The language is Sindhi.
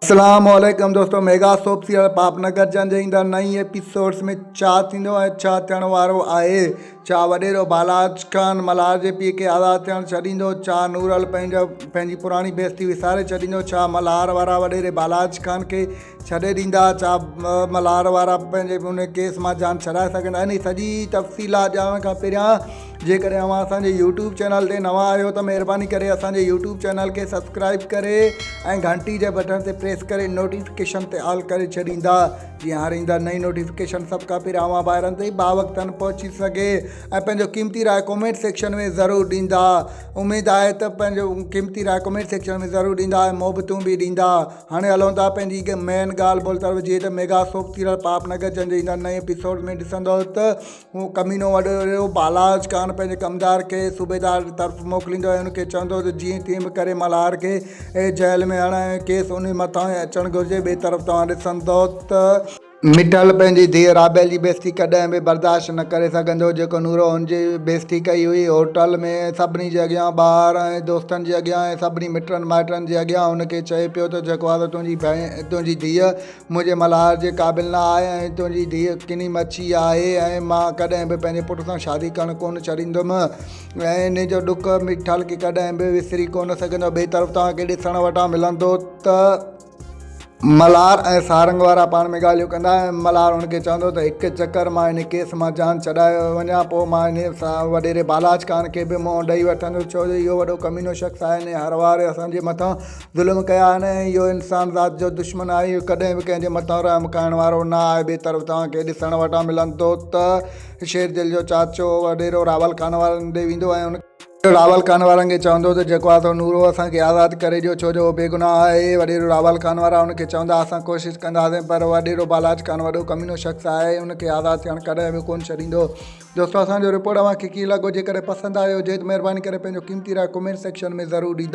اسلام عليڪم دوستو ميگا سوپ سيريل پاپ نگر جن جي ايندڙ نئين ايپيسوڊز ۾ ڇا ٿيندو ۽ ڇا ٿيڻ وارو آهي ڇا وڏيرو بالاچ خان ملهار جي پيء کي آزاد ٿيڻ ڇڏيندو ڇا نورل پنهنجو پنهنجي پراڻي بيستي وساري ڇڏيندو ڇا ملهار وارا وڏيري بالاچ خان کي ڇڏي ڏيندا ڇا ملهار وارا پنهنجي ان ڪيس مان جان ڇڏائي سگهندا انهي سڄي تفصيلات ڄاڻڻ کان پهريان جيڪڏهن اوهان اسان جي يوٽيوب چينل تي نوان آهيو ته مهرباني ڪري اسان جي يوٽيوب چينل کي سبسڪرائب ڪري ۽ گهنٽي جي بٽڻ تي پريس ڪري نوٽيفڪيشن تي آل ڪري ڇڏيندا جيئن هر ايندڙ نئين نوٽيفڪيشن سڀ کان پهريان اوهان ڀائرن تائين باوقتن پهچي سگهي ۽ پنهنجو قيمتي راء ڪمينٽ سيڪشن ۾ ضرور ڏيندا اميد آهي ته پنهنجو قيمتي راء ڪمينٽ سيڪشن ۾ ضرور ڏيندا ۽ محبتون به ڏيندا هاڻي هلون ٿا پنهنجي مين ڳالهه ٻولهه طرف جيئن ته ميگا سوپ سيريل پاپ نگر جنهن جي ايندڙ نئين ايپيسوڊ ۾ ڏسندو ته هو ڪمينو وڏيرو بالاچ خان پنهنجي ڪمدار کي صوبيدار طرف موڪليندو ۽ ان کي چوندو ته جيئن تيئن به ڪري ملهار کي جيل ۾ هڻ ۽ ڪيس ان مٿان اچڻ گهرجي. ٻئي طرف توهان ڏسندؤ ته. مٺل پنهنجي ڌيء رابيل جي بيستي ڪڏهن به برداشت نه ڪري سگهندو جيڪو نورو هن جي بيستي ڪئي هئي. هوٽل ۾ سڀني جي اڳيان، ٻار ۽ دوستن جي اڳيان ۽ سڀني مٽن مائٽن جي اڳيان هن کي چئي پيو ته جيڪو آ تنهنجي تنهنجي ڌيء منهنجي ملهار جي قابل نه آهي ۽ تنهنجي ڌيء ڪني مڇي آهي ۽ مان ڪڏهن به پنهنجي پٽ سان شادي ڪرڻ ڪونه ڇڏيندم ۽ انهي جو ڏک مٺل کي ڪڏهن به وسري ڪونه سگهندو. ٻئي طرف توهان کي ڏسڻ وٽان ملندو ته. ملهار ۽ سارنگ وارا پاڻ ۾ ڳالهيون ڪندا ۽ ملهار هن کي چوندو ته هڪ چڪر مان انهي ڪيس مان جان ڇڏائي وڃان پوء مان انهي وڏيري بالاچ خان کي به منهن ڏئي وٺندس ڇو جو اهو وڏو ڪمينو شخص آهي انهي هر وار اسان جي مٿان ظلم ڪيا آهن ۽ اهو انسان ذات جو دشمن آهي اهو ڪڏهن به ڪنهن جي مٿان رحم کائڻ وارو نه آهي ٻئي طرف توهان کي ڏسڻ وٽان ملندو ته شير دل جو چاچو وڏيرو راول خان وارن ڏي ويندو ۽ ان راول خان وارن کي چوندو ته جيڪو آهي سو نورو اسان کي آزاد ڪري ڏيو ڇو جو هو بيگناهه آهي وڏيرو راول خان وارا ان کي چوندا اسان ڪوشش ڪنداسين پر وڏيرو بالاچ خان وڏو ڪمينو شخص آهي ان کي آزاد ٿيڻ ڪڏهن به ڪونه ڇڏيندو دوستو اسان جو رپورٽ اوهان کي ڪيئن لڳو جيڪڏهن پسند آيو هجي ته مهرباني ڪري پنهنجو قيمتي راء ڪمينٽ سيڪشن ۾ ضرور ڏيندا.